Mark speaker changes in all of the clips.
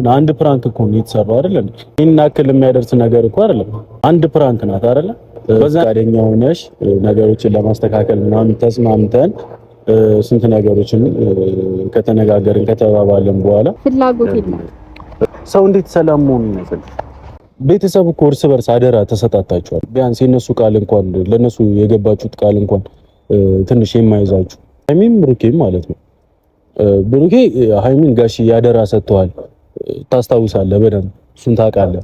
Speaker 1: ምን አንድ prank እኮ ነው የተሰራው አይደል? ይሄን ያክል የሚያደርስ ነገር እኮ አይደለም። አንድ prank ናት አይደል? በዛ ፈቃደኛ ሆነሽ ነገሮችን ለማስተካከል ምናምን ተስማምተን ስንት ነገሮችን ከተነጋገርን ከተባባልን በኋላ
Speaker 2: ፍላጎት የለም።
Speaker 1: ሰው እንዴት ሰላም መሆኑን ይመስል ቤተሰብ እኮ እርስ በርስ አደራ ተሰጣጣችኋል። ቢያንስ የነሱ ቃል እንኳን ለነሱ የገባችሁት ቃል እንኳን ትንሽ የማይዛችሁ ሀይሚም ብሩኬም ማለት ነው። ብሩኬ ሀይሚን ጋሺ ያደራ ሰጥተዋል። ታስታውሳለህ በደንብ እሱን ታውቃለህ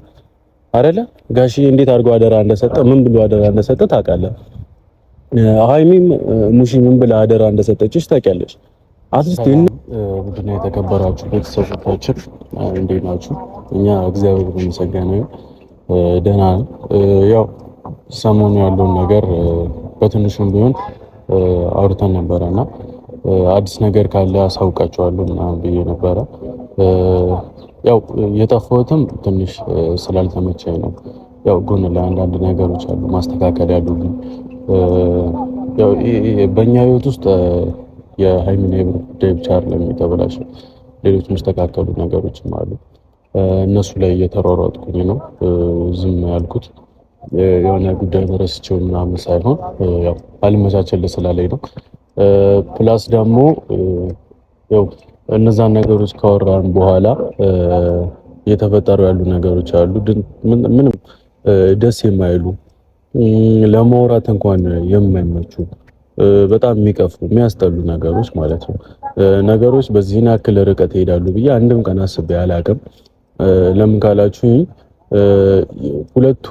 Speaker 1: አይደለ? ጋሺ እንዴት አድርጎ አደራ እንደሰጠ ምን ብሎ አደራ እንደሰጠ ታውቃለህ። ሀይሚም ሙሺ ምን ብላ አደራ እንደሰጠችሽ ታውቂያለሽ። At least ውድና የተከበራችሁ ቤተሰቦቻችን እንዴት ናችሁ? እኛ እግዚአብሔር ይመስገን ደህና ነን። ያው ሰሞኑ ያለውን ነገር በትንሹም ቢሆን አውርተን ነበረ እና አዲስ ነገር ካለ አሳውቃቸዋለሁ ምናምን ብዬ ነበረ። ያው የጠፋሁትም ትንሽ ስላልተመቸኝ ነው። ያው ጎን ላይ አንዳንድ ነገሮች አሉ ማስተካከል ያሉብኝ። ያው በእኛ ህይወት ውስጥ የሀይሚና የብሩክ ጉዳይ ብቻ አይደለም የተበላሸው፣ ሌሎች የሚስተካከሉ ነገሮችም አሉ። እነሱ ላይ እየተሯሯጥኩኝ ነው ዝም ያልኩት። የሆነ ጉዳይ ረስቼው ምናምን ሳይሆን ያው አልመቻቸል ስላለኝ ነው። Plus ደግሞ ያው እነዛን ነገሮች ካወራን በኋላ እየተፈጠሩ ያሉ ነገሮች አሉ። ምንም ደስ የማይሉ፣ ለማውራት እንኳን የማይመቹ፣ በጣም የሚቀፉ፣ የሚያስጠሉ ነገሮች ማለት ነው። ነገሮች በዚህን ያክል ርቀት ይሄዳሉ ብዬ አንድም ቀን አስቤ አላቅም። ለምን ካላችሁኝ ሁለቱ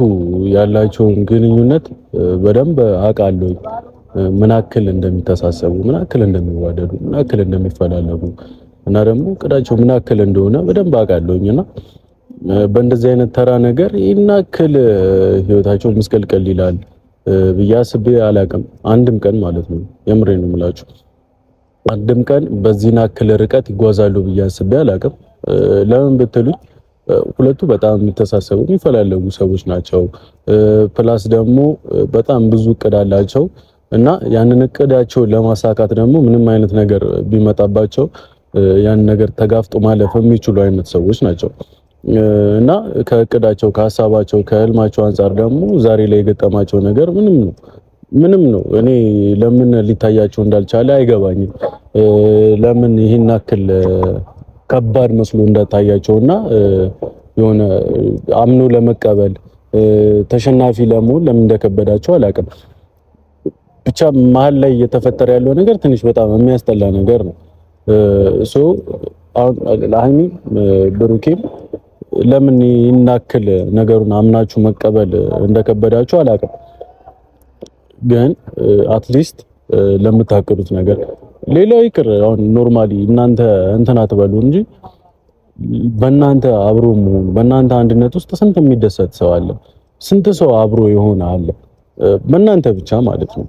Speaker 1: ያላቸውን ግንኙነት በደንብ አውቃለሁ። ምን ያክል እንደሚተሳሰቡ፣ ምን ያክል እንደሚዋደዱ፣ ምን ያክል እንደሚፈላለጉ እና ደግሞ እቅዳቸው ምን ያክል እንደሆነ በደንብ አውቃለሁኝ። እና በእንደዚህ አይነት ተራ ነገር ይህን ያክል ህይወታቸው ምስቅልቅል ይላል ብዬ አስቤ አላቅም። አንድም ቀን ማለት ነው። የምሬ ነው የምላችሁ። አንድም ቀን በዚህን ያክል ርቀት ይጓዛሉ ብዬ አስቤ አላቅም። ለምን ብትሉኝ ሁለቱ በጣም የሚተሳሰቡ፣ የሚፈላለጉ ሰዎች ናቸው። Plus ደግሞ በጣም ብዙ እቅድ አላቸው እና ያንን እቅዳቸውን ለማሳካት ደግሞ ምንም አይነት ነገር ቢመጣባቸው ያንን ነገር ተጋፍጦ ማለፍ የሚችሉ አይነት ሰዎች ናቸው። እና ከእቅዳቸው፣ ከሀሳባቸው፣ ከህልማቸው አንጻር ደግሞ ዛሬ ላይ የገጠማቸው ነገር ምንም ነው፣ ምንም ነው። እኔ ለምን ሊታያቸው እንዳልቻለ አይገባኝም። ለምን ይህን ያክል ከባድ መስሎ እንዳታያቸውና የሆነ አምኖ ለመቀበል፣ ተሸናፊ ለመሆን ለምን እንደከበዳቸው አላውቅም። ብቻ መሀል ላይ እየተፈጠረ ያለው ነገር ትንሽ በጣም የሚያስጠላ ነገር ነው። So አሁን ለሀይሚ ብሩኬም ለምን ይህን ያክል ነገሩን አምናችሁ መቀበል እንደከበዳችሁ አላውቅም። ግን at least ለምታቅዱት ነገር ሌላው ይቅር፣ አሁን normally እናንተ እንትን አትበሉ እንጂ በእናንተ አብሮ መሆኑ፣ በእናንተ አንድነት ውስጥ ስንት የሚደሰት ሰው አለ፣ ስንት ሰው አብሮ የሆነ አለ፣ በእናንተ ብቻ ማለት ነው።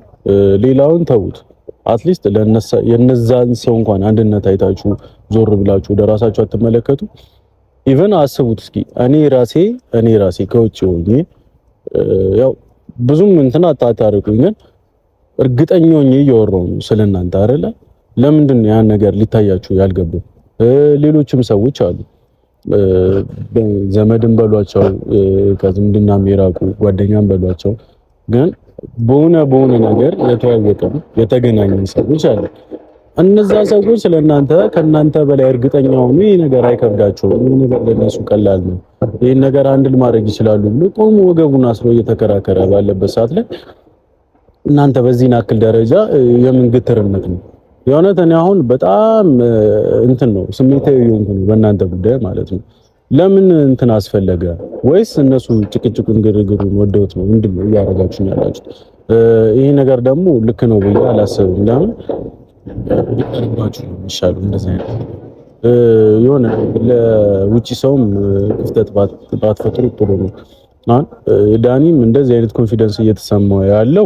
Speaker 1: ሌላውን ተዉት። At least የነዛን ሰው እንኳን አንድነት አይታችሁ ዞር ብላችሁ ወደ ራሳችሁ አትመለከቱ። Even አስቡት እስኪ እኔ ራሴ ከውጭ ሆኜ ያው ብዙም እንትን አታታርቁኝ፣ ግን እርግጠኛ ሆኜ እያወራሁ ነው ስለእናንተ አይደለ? ለምንድን ነው ያን ነገር ሊታያችሁ ያልገባው? ሌሎችም ሰዎች አሉ፣ ዘመድን በሏቸው፣ ከዝምድናም የራቁ ጓደኛም በሏቸው፣ ግን በሆነ በሆነ ነገር የተዋወቀን የተገናኘን ሰዎች አሉ። እነዛ ሰዎች ስለእናንተ ከእናንተ በላይ እርግጠኛ ሆኑ ይህ ነገር አይከብዳቸውም፣ ይህ ነገር ለነሱ ቀላል ነው፣ ይህን ነገር handle ማድረግ ይችላሉ ብሎ ቆሞ ወገቡን አስሮ እየተከራከረ ባለበት ሰዓት ላይ እናንተ በዚህን ያክል ደረጃ የምን ግትርነት ነው? የእውነት እኔ አሁን በጣም እንትን ነው፣ ስሜታዊ የሆንኩ ነው በእናንተ ጉዳይ ማለት ነው። ለምን እንትን አስፈለገ? ወይስ እነሱ ጭቅጭቁን ግርግሩን ወደውት ነው? ምንድን ነው እያደረጋችሁ ያላችሁት? ይሄ ነገር ደግሞ ልክ ነው ብዬ አላስብም። ለምን ቢቀርባችሁ ነው የሚሻለው። እንደዚህ አይነት የሆነ ለውጪ ሰውም ክፍተት ባትፈጥሩ ጥሩ ነው። አሁን ዳኒም እንደዚህ አይነት confidence እየተሰማው ያለው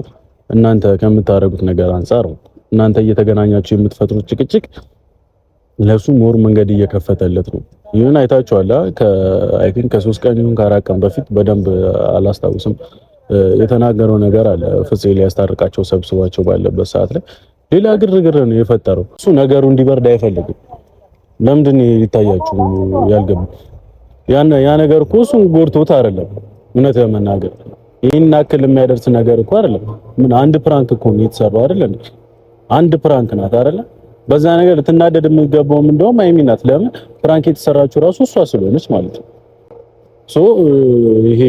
Speaker 1: እናንተ ከምታደርጉት ነገር አንጻር ነው። እናንተ እየተገናኛችሁ የምትፈጥሩት ጭቅጭቅ ለሱ more መንገድ እየከፈተለት ነው። ይህን አይታችኋል። I think ከ3 ቀን ይሁን ከ4 ቀን በፊት በደንብ አላስታውስም፣ የተናገረው ነገር አለ። ፍፄ ሊያስታርቃቸው ሰብስቧቸው ባለበት ሰዓት ላይ ሌላ ግርግር ነው የፈጠረው። እሱ ነገሩ እንዲበርድ አይፈልግም። ለምንድን ነው ሊታያችሁ ያልገባ? ያ ነገር እኮ እሱን ጎድቶት አይደለም። እውነት ለመናገር ይህን ያክል የሚያደርስ ነገር እኮ አይደለም። ምን አንድ prank እኮ ነው የተሰራው አይደል? አንድ prank ናት አይደለ? በዛ ነገር ልትናደድ የሚገባውም እንደውም ሀይሚ ናት። ለምን prank የተሰራችው ራሱ እሷ ስለሆነች ማለት ነው። So ይሄ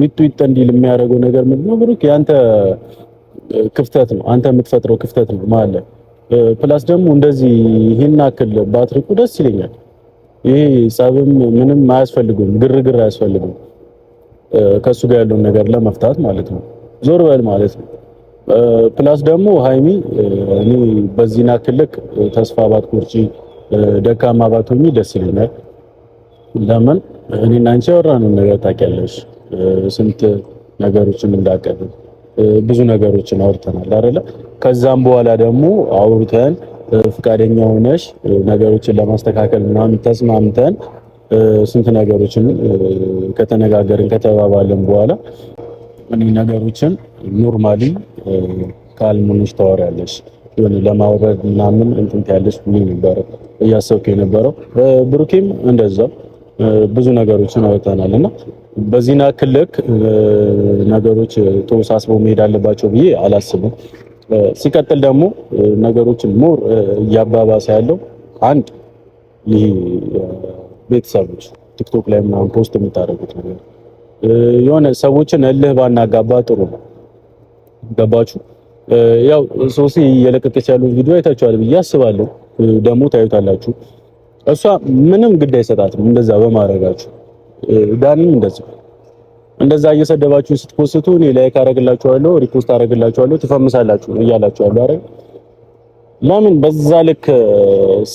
Speaker 1: ሚጡ ይጠ እንዲል የሚያደርገው ነገር ምንድነው? ብሩክ ያንተ ክፍተት ነው፣ አንተ የምትፈጥረው ክፍተት ነው ማለት። Plus ደግሞ እንደዚህ ይሄን ያክል ባትርቁ ደስ ይለኛል። ይሄ ጸብም ምንም አያስፈልግም፣ ግርግር አያስፈልግም። ከሱ ጋር ያለውን ነገር ለመፍታት ማለት ነው። ዞር በል ማለት ነው። Plus ደግሞ ሃይሚ እኔ በዚህ ያክል ልክ ተስፋ ባትቆርጪ ደካማ ባትሆኚ ደስ ይለኛል። ለምን እኔና አንቺ ያወራነውን ነገር ታውቂያለሽ፣ ስንት ነገሮችን እንዳቀድን ብዙ ነገሮችን አውርተናል አይደለ? ከዛም በኋላ ደግሞ አውርተን ፍቃደኛ ሆነሽ ነገሮችን ለማስተካከል ምናምን ተስማምተን ስንት ነገሮችን ከተነጋገርን ከተባባልን በኋላ እኔ ነገሮችን normally calm ሆነሽ ታወሪያለሽ የሆነ ለማውረድ ምናምን እንትን ትያለሽ ብዬ ነበረ እያሰብኩ የነበረው። ብሩኬም እንደዛው ብዙ ነገሮችን አውርተናል እና በዚህ ያክል ልክ ነገሮች ተወሳስበው መሄድ አለባቸው ብዬ አላስብም። ሲቀጥል ደግሞ ነገሮችን more እያባባሰ ያለው አንድ ይሄ ቤተሰቦች ቲክቶክ ላይ ምናምን post የምታደርጉት ነገር የሆነ ሰዎችን እልህ ባናጋባ ጥሩ ነው። ገባችሁ? ያው ሶሲ እየለቀቀች ያለውን ቪዲዮ አይታችኋል ብዬ አስባለሁ። ደግሞ ታዩታላችሁ። እሷ ምንም ግድ አይሰጣትም እንደዛ በማድረጋችሁ። ዳኒም እንደዛ እንደዛ እየሰደባችሁ ስት post ቱ እኔ like አደርግላችኋለሁ፣ repost አደርግላችኋለሁ፣ ትፈምሳላችሁ እያላችሁ ያለው አይደል? ለምን በዛ ልክ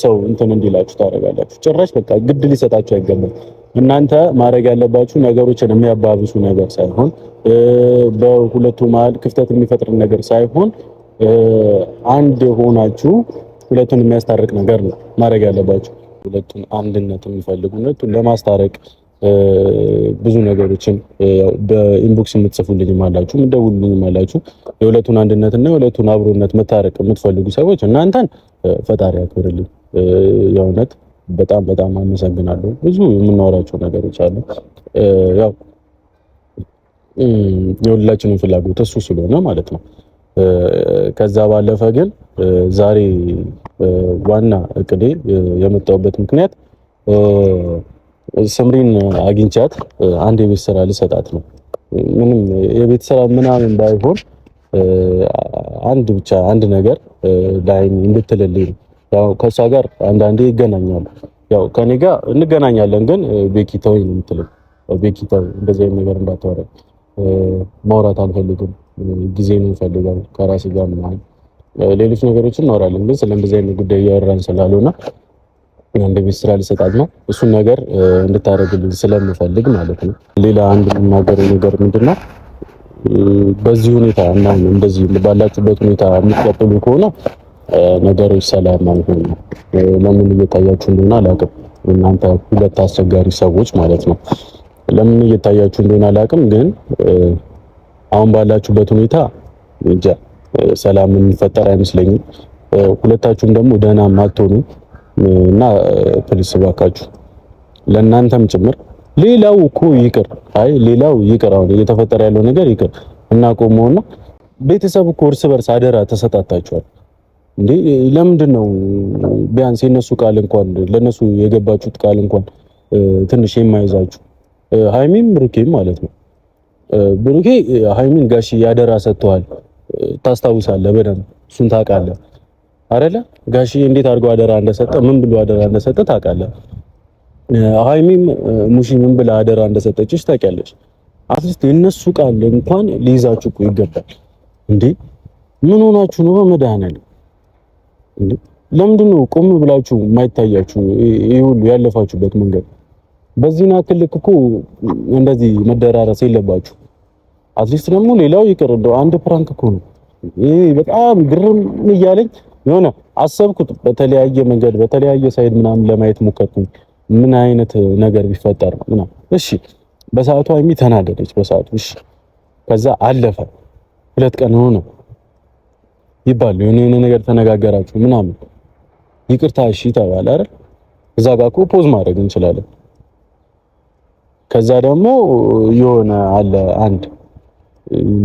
Speaker 1: ሰው እንትን እንዲላችሁ ታደርጋላችሁ? ጭራሽ በቃ ግድ ሊሰጣችሁ አይገባም። እናንተ ማድረግ ያለባችሁ ነገሮችን የሚያባብሱ ነገር ሳይሆን በሁለቱ መሀል ክፍተት የሚፈጥር ነገር ሳይሆን አንድ ሆናችሁ ሁለቱን የሚያስታርቅ ነገር ነው ማድረግ ያለባችሁ። ሁለቱን አንድነት የሚፈልጉ ሁለቱን ለማስታረቅ ብዙ ነገሮችን በ inbox የምትጽፉልኝም አላችሁ፣ የምትደውሉልኝም አላችሁ። የሁለቱን አንድነትና የሁለቱን አብሮነት መታረቅ የምትፈልጉ ሰዎች እናንተን ፈጣሪ ያክብርልኝ። የእውነት በጣም በጣም አመሰግናለሁ። ብዙ የምናወራቸው ነገሮች አሉ። ያው የሁላችንም ፍላጎት እሱ ስለሆነ ማለት ነው። ከዛ ባለፈ ግን ዛሬ ዋና እቅዴ የመጣሁበት ምክንያት ስምሪን አግኝቻት አንድ የቤት ስራ ልሰጣት ነው። ምንም የቤት ስራ ምናምን ባይሆን አንድ ብቻ አንድ ነገር ለሀይሚ እንድትልልኝ ነው። ያው ከእሷ ጋር አንዳንዴ ይገናኛሉ። ያው ከኔ ጋር እንገናኛለን፣ ግን ቤኪ ተወኝ ነው የምትለኝ። ቤኪ ተወኝ፣ እንደዚህ አይነት ነገር እንዳታወራ፣ ማውራት አልፈልግም፣ ጊዜ ነው የምፈልገው ከራሴ ጋር ምናምን ሌሎች ነገሮችን እናወራለን፣ ግን ስለ እንደዚህ አይነት ጉዳይ እያወራን ስላልሆነ አንድ ቤት ስራ ልሰጣት ነው። እሱን ነገር እንድታደርግልኝ ስለምፈልግ ማለት ነው። ሌላ አንድ የምናገረው ነገር ምንድነው፣ በዚህ ሁኔታ እና እንደዚህ ባላችሁበት ሁኔታ የምትቀጥሉ ከሆነ ነገሮች ሰላም አይሆኑም። ለምን እየታያችሁ እንደሆነ አላውቅም። እናንተ ሁለት አስቸጋሪ ሰዎች ማለት ነው። ለምን እየታያችሁ እንደሆነ አላውቅም፣ ግን አሁን ባላችሁበት ሁኔታ እንጃ ሰላም የሚፈጠር አይመስለኝም። ሁለታችሁም ደግሞ ደህና ማትሆኑ እና please እባካችሁ ለእናንተም ጭምር ሌላው እኮ ይቅር፣ አይ ሌላው ይቅር፣ አሁን እየተፈጠረ ያለው ነገር ይቅር እና ቆመውና ቤተሰብ እኮ እርስ በርስ አደራ ተሰጣጣችኋል እንዴ? ለምንድን ነው ቢያንስ የነሱ ቃል እንኳን ለነሱ የገባችሁት ቃል እንኳን ትንሽ የማይዛችሁ? ሃይሚም ብሩኬም ማለት ነው። ብሩኬ ሃይሚን ጋሺ ያደራ ሰጥተዋል። ታስታውሳለህ በደንብ እሱን ታውቃለህ አይደለ? ጋሺ እንዴት አድርጎ አደራ እንደሰጠ ምን ብሎ አደራ እንደሰጠ ታውቃለህ። ሃይሚም ሙሺ ምን ብላ አደራ እንደሰጠችሽ ታውቂያለሽ። At least የነሱ ቃል እንኳን ሊይዛችሁ እኮ ይገባል። እንዴ ምን ሆናችሁ ነው? በመድኃኒዓለም እንዴ ለምንድን ነው ቆም ብላችሁ የማይታያችሁ? ይሄ ሁሉ ያለፋችሁበት መንገድ በዚህ ያክል ልክ እኮ እንደዚህ መደራረስ የለባችሁ። At least ደግሞ ሌላው ይቅር እንደው አንድ prank እኮ ነው። ይሄ በጣም ግርም እያለኝ የሆነ አሰብኩት። በተለያየ መንገድ በተለያየ side ምናምን ለማየት ሞከርኩኝ፣ ምን አይነት ነገር ቢፈጠር ምናምን። እሺ በሰዓቱ ሀይሚ ተናደደች በሰዓቱ እሺ። ከዛ አለፈ ሁለት ቀን ሆነ ይባል የሆነ የሆነ ነገር ተነጋገራችሁ ምናምን ይቅርታ እሺ ተባለ አይደል? እዛ ጋር እኮ pause ማድረግ እንችላለን። ከዛ ደግሞ የሆነ አለ አንድ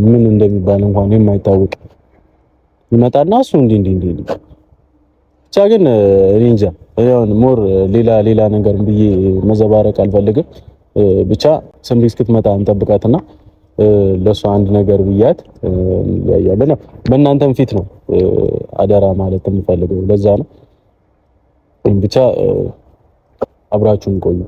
Speaker 1: ምን እንደሚባል እንኳን የማይታወቅ ይመጣና እሱ እንዲህ እንዲህ እንዲህ ብቻ ግን እኔ እንጃ አሁን more ሌላ ሌላ ነገር ብዬ መዘባረቅ አልፈልግም። ብቻ ስምሪ እስክትመጣ እንጠብቃትና ለሷ አንድ ነገር ብያት እንለያያለን። በእናንተም ፊት ነው አደራ ማለት የምፈልገው ለዛ ነው። ብቻ አብራችሁን ቆዩ።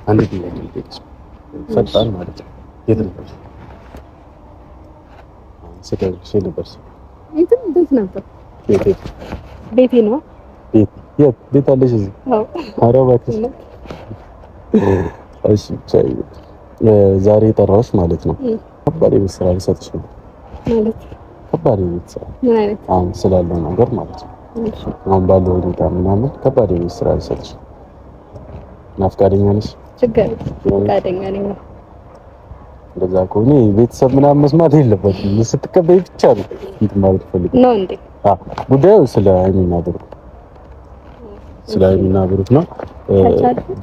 Speaker 1: አንድ ጥያቄ ልጠይቅሽ፣ ፈጣን ማለት ነው። የት ነበርሽ? ስደውልልሽ የት ነበርሽ?
Speaker 2: የትም ቤት ነበር። ቤቴ ነው።
Speaker 1: ቤት ቤት አለሽ እዚህ? ኧረ እባክሽ። እሺ ዛሬ የጠራሁሽ ማለት ነው ከባድ የቤት ስራ ልሰጥሽ ነው። ማለት ከባድ የቤት ስራ አሁን ስላለው ነገር ማለት ነው። አሁን ባለው ሁኔታ ምናምን ከባድ የቤት ስራ ልሰጥሽ ነው። እና ፈቃደኛ ነሽ?
Speaker 2: ችግር ፈቃደኛ ነኝ።
Speaker 1: እንደዛ ከሆነ ቤተሰብ ምናምን መስማት የለበትም። ስትቀበይ ብቻ ነው እንትን ማለት ፈልጌ ነው እንዴ? አዎ ጉዳዩ ስለ ሃይሚና ብሩክ ስለ ሃይሚና ብሩክ ነው።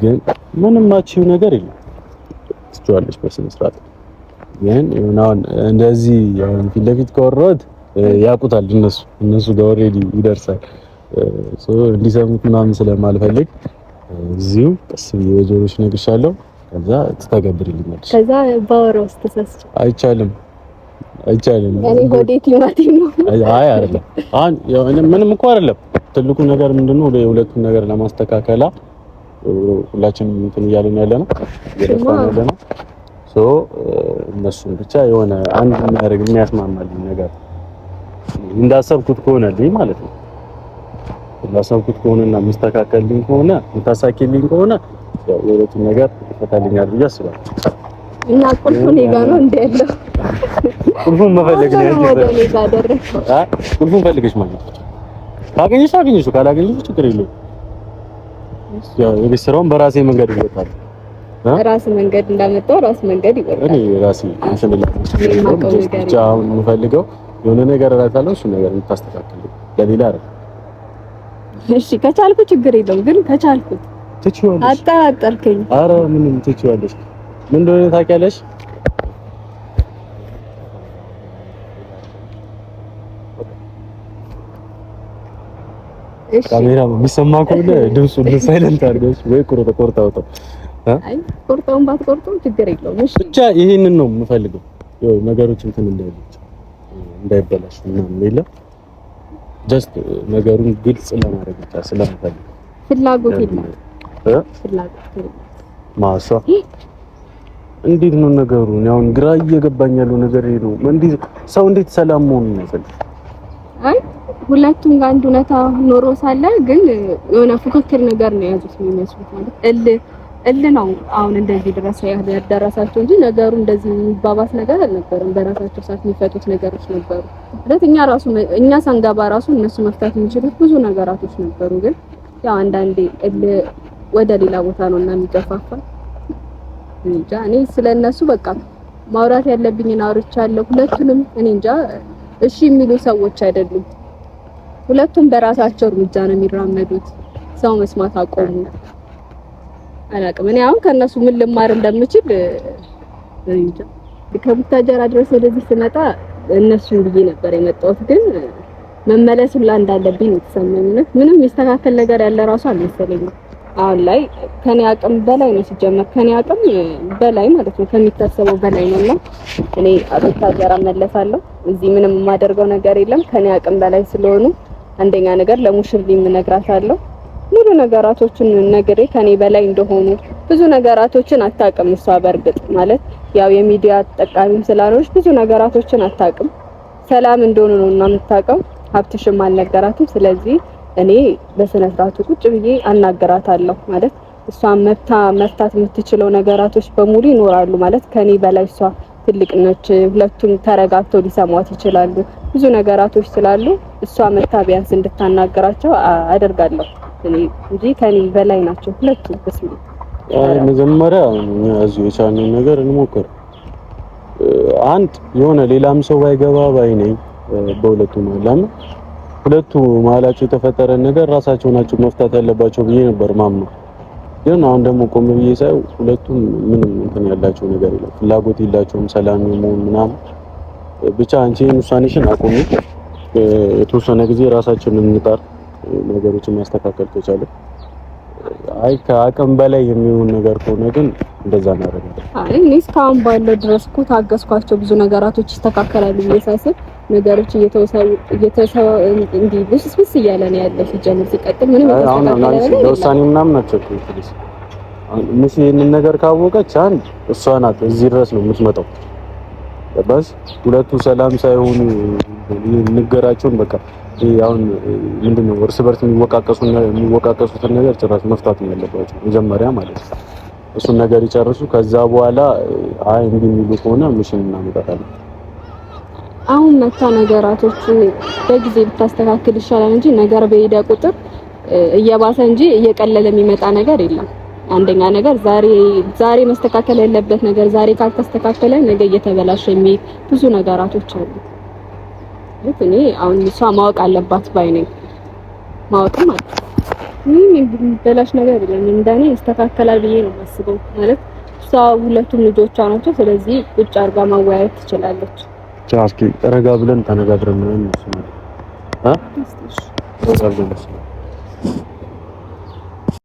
Speaker 1: ግን ምንም ማቺው ነገር የለም። ትችዋለሽ በስነ ስርዓት። ግን የሆነ አሁን እንደዚህ አሁን ፊት ለፊት ካወራሁት ያውቁታል እነሱ ጋር already ይደርሳል። so እንዲሰሙት ምናምን ስለማልፈልግ እዚሁ ቀስ ብዬ በጆሮሽ እነግርሻለሁ። ከዛ ትተገብሪልኛለሽ።
Speaker 2: ከዛ ባወራው ተሳስቼ
Speaker 1: አይቻልም፣ አይቻልም።
Speaker 2: እኔ ሆዴ ቲማቲም ነው።
Speaker 1: አይ አይደለም፣ አሁን ምንም እኮ አይደለም። ትልቁ ነገር ምንድነው የሁለቱን ነገር ለማስተካከላ ሁላችንም እንትን እያልን ያለ ነው፣ እየለፋን ያለ ነው። so እነሱን ብቻ የሆነ አንድ የሚያደርግ የሚያስማማልኝ ነገር እንዳሰብኩት ከሆነልኝ ማለት ነው እንዳሰብኩት ከሆነና የሚስተካከልልኝ ከሆነ የምታሳኪልኝ ከሆነ ያው የሁለቱን ነገር ይፈታልኛል ብዬ አስባለሁ።
Speaker 2: እና ቁልፉ እኔ ጋር ነው እንደ ያለው
Speaker 1: ቁልፉን መፈለግ ነው ያለው። ቁልፉን ፈልገሽ ማለት ነው። ካገኘሽ አገኘሽው፣ ካላገኘሽ ችግር የለውም። ያው የቤት ስራውን በራሴ መንገድ ይወጣል።
Speaker 2: ራስ መንገድ እንዳመጣው ራስ መንገድ ይወጣል።
Speaker 1: እኔ ራሴ እንትን ብቻ አሁን የምፈልገው የሆነ ነገር እላታለሁ፣ እሱን ነገር የምታስተካክል ለሌላ አይደለም።
Speaker 2: እሺ ከቻልኩ ችግር የለውም፣ ግን ከቻልኩት
Speaker 1: ትችይዋለሽ።
Speaker 2: አጠራጠርከኝ።
Speaker 1: ኧረ ምንም ትችይዋለሽ። ምን እንደሆነ ታውቂያለሽ? ካሜራ የሚሰማ ከሆነ ድምፁን silent አድርገሽ ወይ ቁርጥ ቁርጥ አውጣው።
Speaker 2: አይ ቁርጠውን ባትቆርጠው ችግር የለውም። እሺ
Speaker 1: ብቻ ይሄንን ነው የምፈልገው። ያው ነገሮች እንትን እንዳይሉ እንዳይበላሽ ምናምን የለም just ነገሩን ግልጽ ለማድረግ ብቻ ስለምፈልግ
Speaker 2: ፍላጎት የለም። ፍላጎት የለም።
Speaker 1: ማሷ እንዴት ነው ነገሩ? አሁን ግራ እየገባኝ ያለው ነገር ይሄ ነው። እንዴት ሰው እንዴት ሰላም መሆኑን አይፈልግም?
Speaker 2: አይ ሁለቱም ጋር አንድ እውነታ ኖሮ ሳለ ግን የሆነ ፉክክር ነገር ነው የያዙት የሚመስሉት። ማለት እልህ እልህ ነው አሁን እንደዚህ ድረስ ያደረሳቸው እንጂ ነገሩ እንደዚህ የሚባባስ ነገር አልነበረም። በራሳቸው ሰዓት የሚፈቱት ነገሮች ነበሩ። ማለት እኛ ራሱ እኛ ሳንገባ ራሱ እነሱ መፍታት የሚችሉት ብዙ ነገራቶች ነበሩ። ግን ያው አንዳንዴ እልህ ወደ ሌላ ቦታ ነው እና የሚገፋፋ እንጃ። እኔ ስለነሱ በቃ ማውራት ያለብኝን አውርቻለሁ። ሁለቱንም እኔ እንጃ እሺ የሚሉ ሰዎች አይደሉም። ሁለቱም በራሳቸው እርምጃ ነው የሚራመዱት። ሰው መስማት አቆሙ። አላቅም እኔ አሁን ከእነሱ ምን ልማር እንደምችል እንጃ። ከቡታጀራ ድረስ ወደዚህ ስመጣ እነሱን ብዬ ነበር የመጣሁት፣ ግን መመለስ ሁላ እንዳለብኝ ነው የተሰማኝ። ምንም የሚስተካከል ነገር ያለ ራሱ አልመሰለኝም። አሁን ላይ ከኔ አቅም በላይ ነው ሲጀመር፣ ከኔ አቅም በላይ ማለት ነው፣ ከሚታሰበው በላይ ነውና እኔ ቡታጀራ መለሳለሁ። እዚህ ምንም የማደርገው ነገር የለም ከኔ አቅም በላይ ስለሆኑ፣ አንደኛ ነገር ለሙሽሪም እነግራታለሁ ሙሉ ነገራቶችን ነግሬ ከኔ በላይ እንደሆኑ ብዙ ነገራቶችን አታውቅም እሷ። በእርግጥ ማለት ያው የሚዲያ ተጠቃሚም ስላልሆነች ብዙ ነገራቶችን አታውቅም። ሰላም እንደሆኑ ነው እና የምታውቀው። ሀብትሽም አልነገራትም። ስለዚህ እኔ በስነ ስርዓቱ ቁጭ ብዬ አናገራታለሁ። ማለት እሷ መፍታት የምትችለው ነገራቶች በሙሉ ይኖራሉ። ማለት ከኔ በላይ እሷ ትልቅ ነች። ሁለቱም ተረጋግተው ሊሰሟት ይችላሉ። ብዙ ነገራቶች ስላሉ እሷ መታ ቢያንስ እንድታናገራቸው አደርጋለሁ እኔ እንጂ ከኔ በላይ ናቸው ሁለቱም። በስመ
Speaker 1: አብ መጀመሪያ እኛ እዚሁ የቻልነውን ነገር እንሞክር። አንድ የሆነ ሌላም ሰው ባይገባ ባይ ነኝ በሁለቱ መሀል። ለምን ሁለቱ መሀላቸው የተፈጠረን ነገር ራሳቸው ናቸው መፍታት ያለባቸው ብዬ ነበር ማምነው። ግን አሁን ደግሞ ቆም ብዬ ሳየው ሁለቱም ምንም እንትን ያላቸው ነገር የለም፣ ፍላጎት የላቸውም ሰላም የመሆን ምናምን። ብቻ አንቺ ውሳኔሽን አቁሚ። የተወሰነ ጊዜ ራሳችንን እንጣር፣ ነገሮችን ማስተካከል ከቻለ። አይ ከአቅም በላይ የሚሆን ነገር ከሆነ ግን እንደዛ እናደርጋለን።
Speaker 2: አይ እኔ እስካሁን ባለው ድረስ እኮ ታገስኳቸው። ብዙ ነገራቶች ይስተካከላሉ ብዬ ሳስብ ነገሮች እየተሰው እንዲህ ብስብስ እያለ ነው ያለው። ሲጀምር ሲቀጥል ምንም
Speaker 1: የተስተካከለ ነገር ለውሳኔ ምናምን አትቸኩይ። ሙሲ ይህንን ነገር ካወቀች አንድ እሷ ናት እዚህ ድረስ ነው የምትመጣው። ገባሽ? ሁለቱ ሰላም ሳይሆኑ ንገራቸውን በቃ አሁን ምንድነው እርስ በርስ የሚወቃቀሱትን ነገር ጭራሽ መፍታት ነው ያለባቸው መጀመሪያ ማለት ነው። እሱን ነገር ይጨርሱ። ከዛ በኋላ አይ እንዲህ የሚሉ ከሆነ ምሽን እናመጣታለን።
Speaker 2: አሁን መታ ነገራቶች በጊዜ ብታስተካክል ይሻላል እንጂ ነገር በሄደ ቁጥር እየባሰ እንጂ እየቀለለ የሚመጣ ነገር የለም። አንደኛ ነገር ዛሬ ዛሬ መስተካከል ያለበት ነገር ዛሬ ካልተስተካከለ ነገ እየተበላሸ የሚሄድ ብዙ ነገራቶች አሉ። እኔ አሁን እሷ ማወቅ አለባት ባይ ነኝ። ማወቅም አለ ምንም የሚበላሽ ነገር የለም። እንደኔ ይስተካከላል ብዬ ነው የማስበው። ማለት እሷ ሁለቱም ልጆቿ ናቸው። ስለዚህ ቁጭ አድርጋ ማወያየት ትችላለች።
Speaker 1: እስኪ ረጋ ብለን ተነጋግረን ምናምን ነው እ ረጋ ብለን